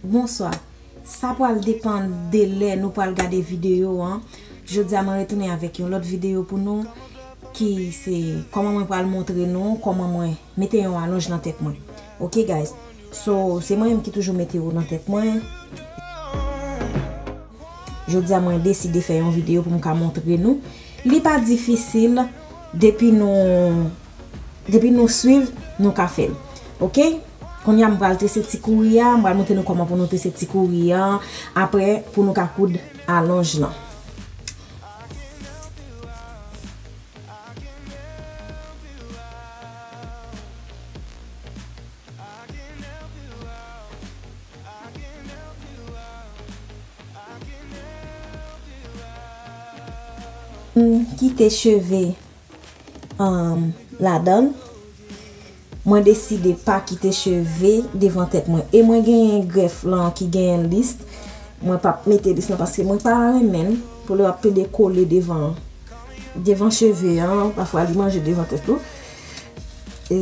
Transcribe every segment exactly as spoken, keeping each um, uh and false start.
Bonswa. Sa pral depann de lè nou pral gade videyo an. Jodi a mwen retounen avèk yon lòt videyo pou nou ki se kòman mwen pral montre nou kòman mwen mete yon alonj nan tèt mwen. Ok guys. So, se mwen menm ki toujou mete yo nan tèt mwen. Jodi a mwen deside fè yon videyo pou m ka montre nou. Li pa difisil, depi nou depi nou swiv, nou ka fè l. Ok? Kounye a m pral trese ti kouri a, m pral montre nou kòman pou nou trese ti kouri a, apre pou nou ka koud alonj lan. M kite cheve um, ladan l. Mwen deside pa kite cheve devan tèt mwen. E mwen genyen grèf lan ki genyen lis. Mwen p ap mete lis lan paske mwen pa renmen l pou lè w ap plede kole devan, devan cheve an. Pafwa li manje devan tèt ou. E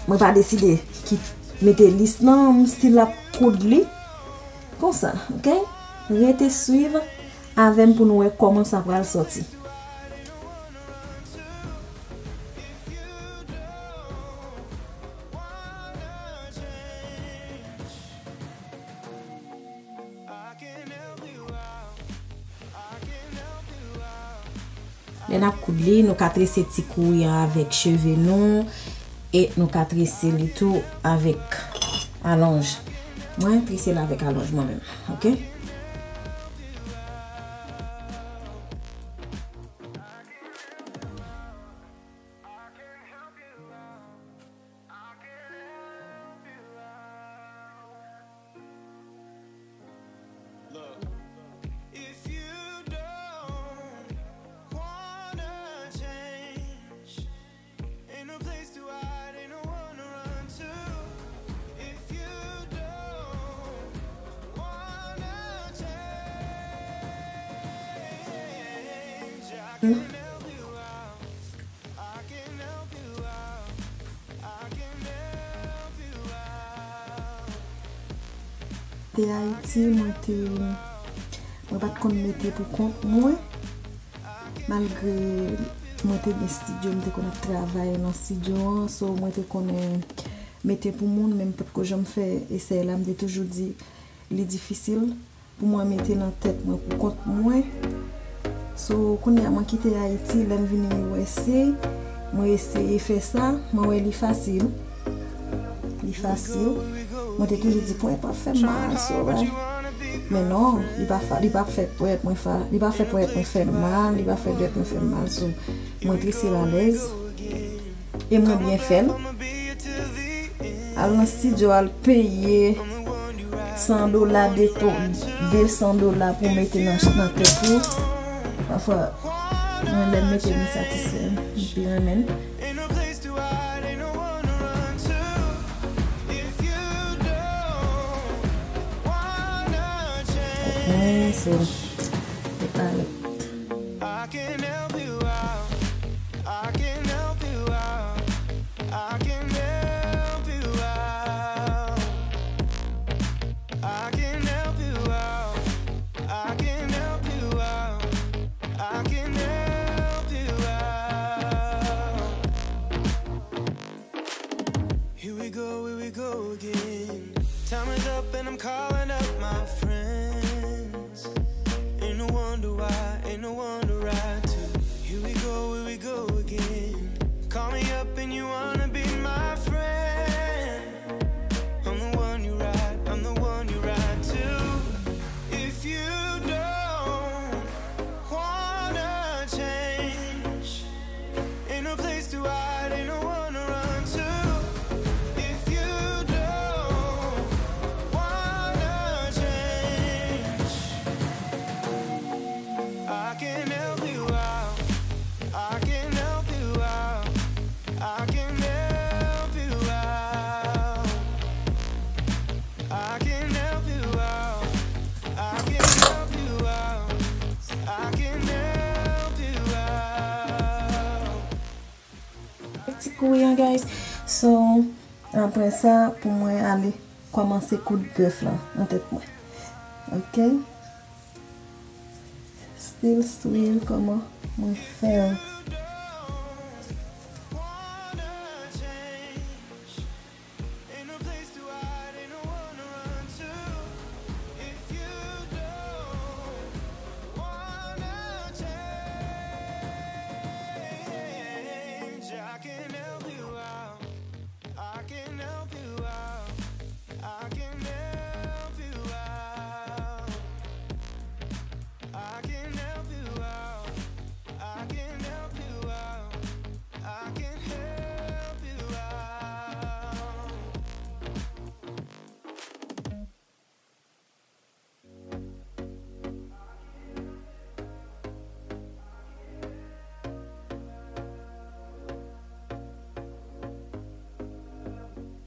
mwen pa deside ki mete lis lan, m still ap koud li. Konsa, ok? Rete swiv avè m pou nou wè kòman sa pral sòti. Lè n ap koud li, nou ka trese ti kouri an avèk cheve nou e nou ka trese li tou avèk alonj. Mwen trese l avèk alonj mwen menm, ok? Te Ayiti, mwen te, mwen pa t konn mete pou kont mwen. Malgre mwen te gen estidyo, m te konn ap travay nan estidyo an, so mwen te konnen mete pou moun, men m potko janm fè esèy la, m te toujou di li difisil pou mwen mete nan tèt mwen pou kont mwen. So, kounye a mwen kite Ayiti, lè m vini U S A, mwen eseye fè sa, mwen wè li fasil. Li fasil. Mwen te toujou di ponyèt mwen ap fè m mal, so, right? Men non, li pa fa, li pa fè ponyèt mwen fa, li pa fè ponyèt mwen fè m mal, li pa fè dwèt mwen fè m mal, so, mwen trese l alèz. E mwen byen fè l. Al nan estidyo, al peye san dola, de to, de san dola pou mete nan, nan tèt ou. Pafwa, mwen lè m mete l, m satisfè, m pi renmen l. Mwen, se, se pa lè. Here we go, here we go again. Time is up and I'm calling up my friends. Ain't no wonder why, ain't no wonder I do. Here we go, here we go again. Call me up and you wanna be my friend. I'm the one you ride, I'm the one you ride to. If you don't wanna change, ain't no place to hide, ain't no one to run to. If you don't wanna change, I can help you out. I can help you out. I can help you out. I can help you out. I can help you out. I can help you out. Ti kouri an, guys. So, apre sa, pou mwen ale Kòmanse koud grèf lan nan tèt mwen. Ok? Still swiv kòman mwen fè l.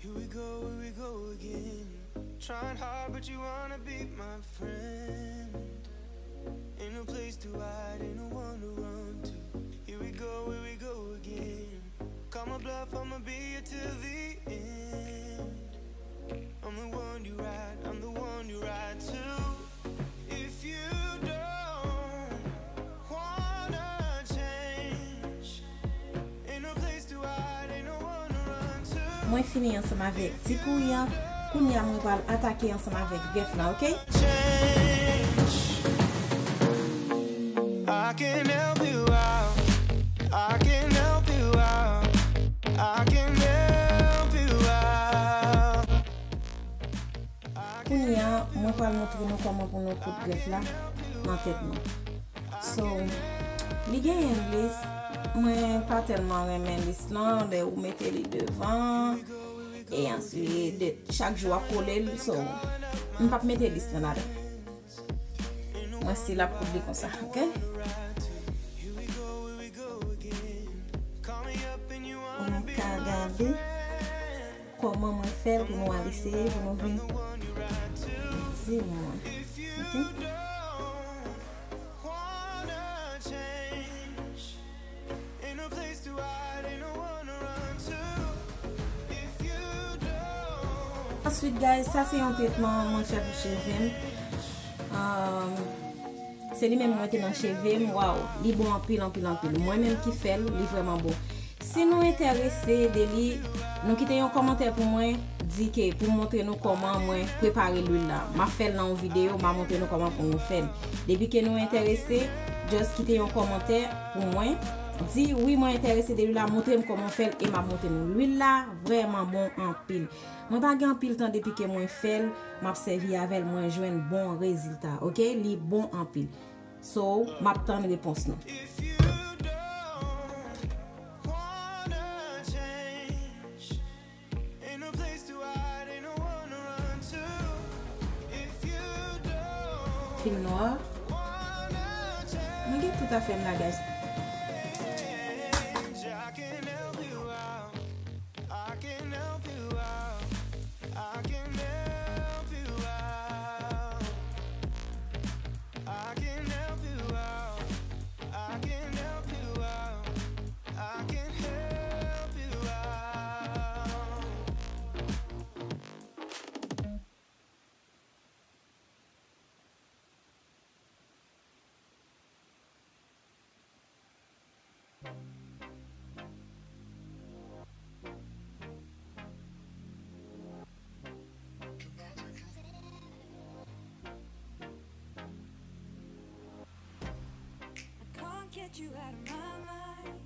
Here we go, here we go again. Trying hard, but you wanna be my friend. Ain't no place to hide, ain't no one to run to. Here we go, here we go again. Call my bluff, I'ma be here till the end. I'm the one you ride, I'm the one you ride to. If you don't wanna change, ain't no place to hide, ain't no one to run to. Mwen fini ansanm avèk ti kouri an. Kounye a mwen pral atake ansanm avèk grèf la, ok? Change. I can help you out. I can help you out. I can help you out. Kounye a, mwen pral montre nou kòman pou nou koud grèf la nan tèt nou. So, li genyen lis, mwen pa tèlman renmen lis lan, lè ou mete li devan, e answit, de, chak jou w ap kole l, so, m p ap mete lis lan ladan. Mwen still ap koud li konsa, ok? Pou nou ka gade kòman mwen fè l pou nou al eseye, pou nou vin di mwen. Ok? Answit, guys, sa se yon tretman mwen fè pou cheve m. Um, se li menm mwen te nan cheve m. Waw, li bon anpil, anpil, anpil. Mwen menm ki fè l, li vrèman bon. Si nou enterese de li, nou kite yon kòmantè pou mwen, di ke pou m montre nou kòman mwen prepare lwil la. M ap fè l nan yon videyo, m a montre nou kòman pou nou fè l. Depi ke nou enterese, just kite yon kòmantè pou mwen. Di, "Wi, mwen enterese de lwil la, montre m kòman w fè l," e m ap montre nou. Lwil la vrèman bon anpil. Mwen pa gen anpil tan depi ke mwen fè l, m ap sèvi avè l, mwen jwenn bon rezilta, ok? Li bon anpil. So, m ap tann repons nou. Fil nwa. Mwen gen tout afè m la, guys. I can't get you out of my mind.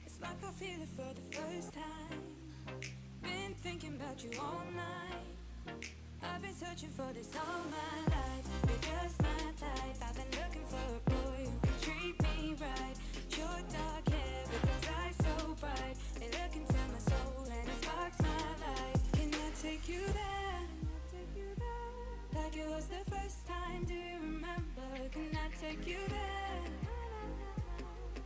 It's like I feel it for the first time. Been thinking about you all night. I've been searching for this all my life. You're just my type. I've been looking for a boy who can treat me right. Your dark hair with those eyes so bright. They look into my soul and it sparks my light. Can I take you there? Like it was the first time, do you remember? Can I take you there?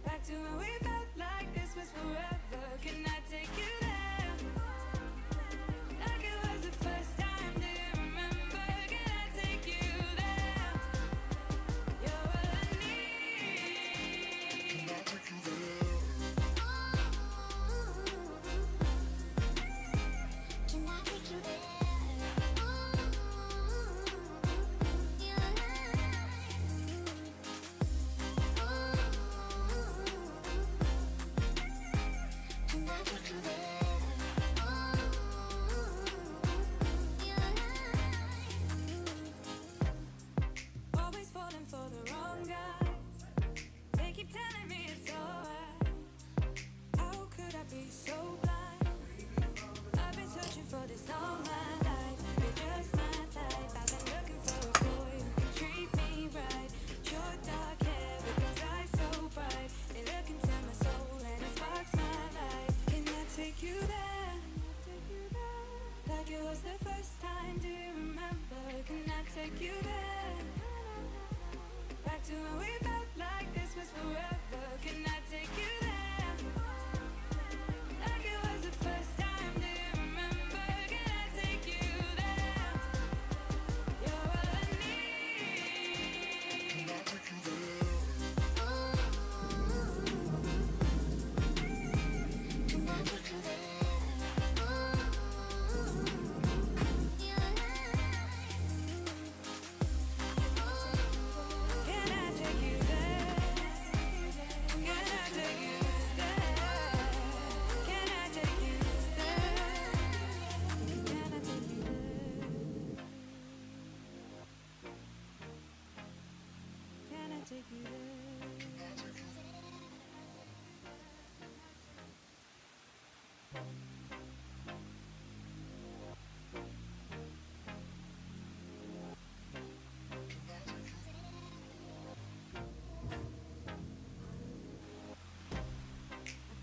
Back to when we felt like this was forever. Can I take you there? Like it was the first time, do you remember? Can I take you there? You're what I need. Can I take you there? Take you there. Back to when we felt like this was forever. Can I take you there? Like it was the first time. Do you remember? Can I take you there? You're all I need.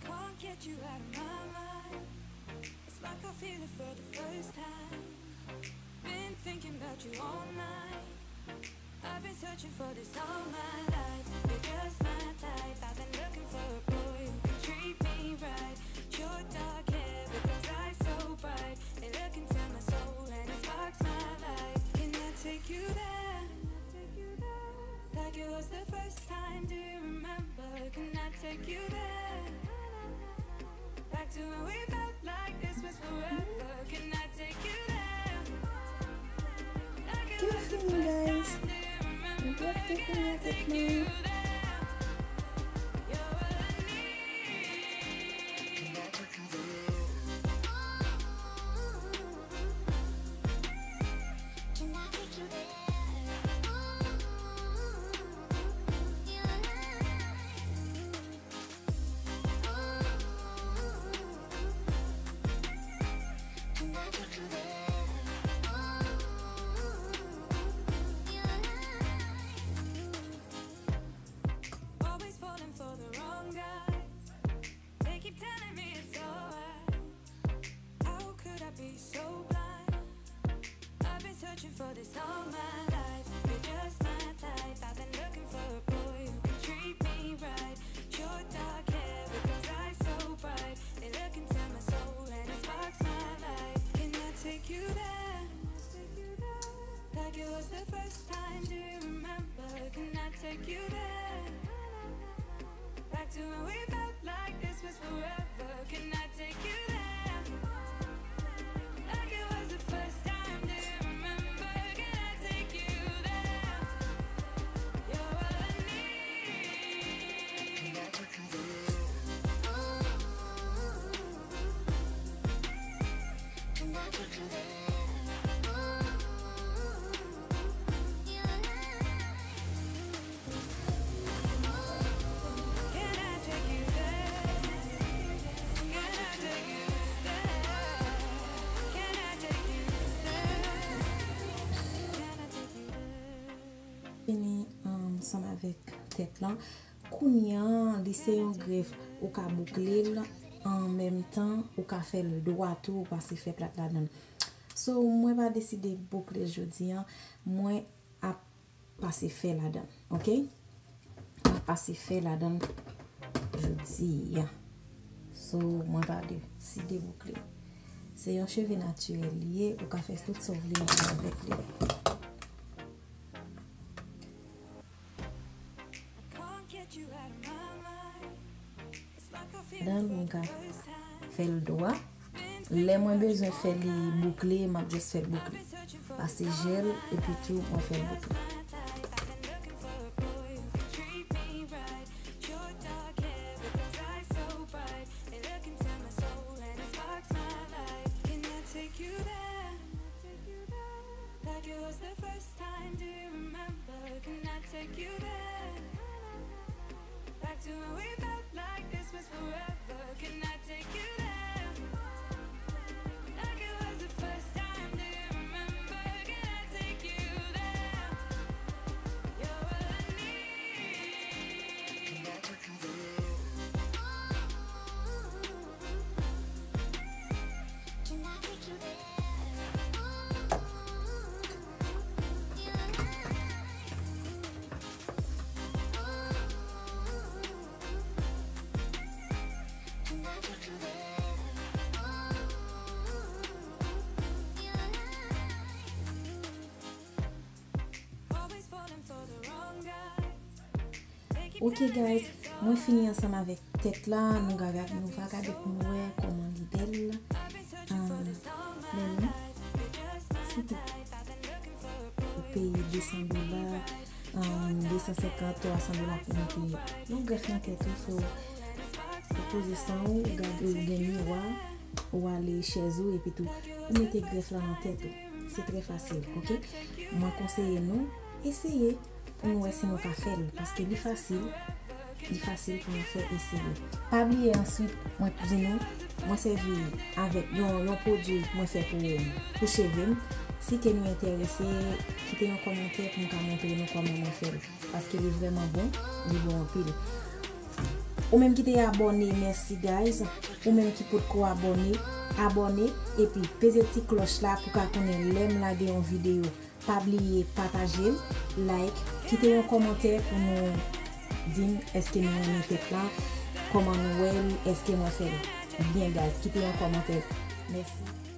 Can't get you out of my mind. It's like I feel it for the first time. Been thinking about you all night. I've been searching for this all my life. You're just my type. I've been looking for a boy who can treat me right. Your dark hair with those eyes so bright. They look into my soul and it sparks my life. Can I take you there? Like it was the first time. Do you remember? Can I take you there? Back to when we felt like this was forever. Can I take you there? Like it was the first time. Do you remember? Can I take you there? You're all I need. Can I take you there? Ooh, your lies. Ooh, can I take you there? Ooh, your lies. Always falling for the wrong guy. They keep telling me it's alright. How could I be so blind? I've been searching for this all my life. You're just my type. I've been looking for a boy who can treat me right. Your dark hair with those eyes so bright. They look into my soul and it sparks my life. Can I take you there? Like it was the first time. Do you remember? Can I take you there? Back to when we felt like this was forever. Can I take you there? Like it was the first time. Do you remember? Can I take you there? You're all I need. Can I take you there? Ooh, can I take you there? Ooh, your lies. Fini ansanm avèk tèt lan. Kounye a, li se yon grèf ou ka boukle l, an menm tan ou ka fè l dwa tou, ou pase fè plat ladan l. So, mwen pa deside boukle l jodi a, mwen ap pase fè ladan l, oke? M ap pase fè ladan l jodi a. So, mwen pa deside boukle l. Se yon cheve natirèl li ye, ou ka fè tout sa w vle ansanm avèk li. Ladan l, mwen ka fè l dwa. Lè mwen bezwen fè li boukle, m ap jis fè l boukle. Pase jèl, epi tou, mwen fè l boukle. Like it was the first time, do you remember? Can I take you there? Back to when we felt like this was forever. Can I take you there? Like it was the first time, do you remember? Can I take you there? You're all I need. Can I take you there? Ooh, your Ok guys, mwen fini ansanm avèk tèt la, nou ka gad, nou va gade pou nou wè kòman li bèl. Ah, men non, se tou. Ou peye de san dola, ah, de san senkant, twa san dola pou nou peye. Yon grèf nan tèt ou, fò ou poze san ou, ou gade, ou gen miwa, ou ale chèz ou, epi tou, ou mete grèf la nan tèt ou. Se trè fasil, ok? Mwen konseye nou, eseye pou nou wè si nou ka fè l, paske li fasil, li fasil pou nou fè eseye. Pa bliye answit, mwen di nou, mwen sèvi avèk yon, yon pwodui mwen fè pou, pou cheve m. Si ke nou enterese, kite yon kòmantè pou m ka montre nou kòman mwen fè l, paske li vrèman bon, li bon anpil. Ou menm ki te abòne, mèsi guys. Ou menm ki potko abòne, abòne, epi peze ti klòch la pou ka konnen lè m lage yon videyo. Pa bliye pataje l, like, kite yon kòmantè pou nou di m èske nou renmen tèt la, kòman nou wè l, èske mwen fè l byen guys. Kite yon kòmantè. Mèsi.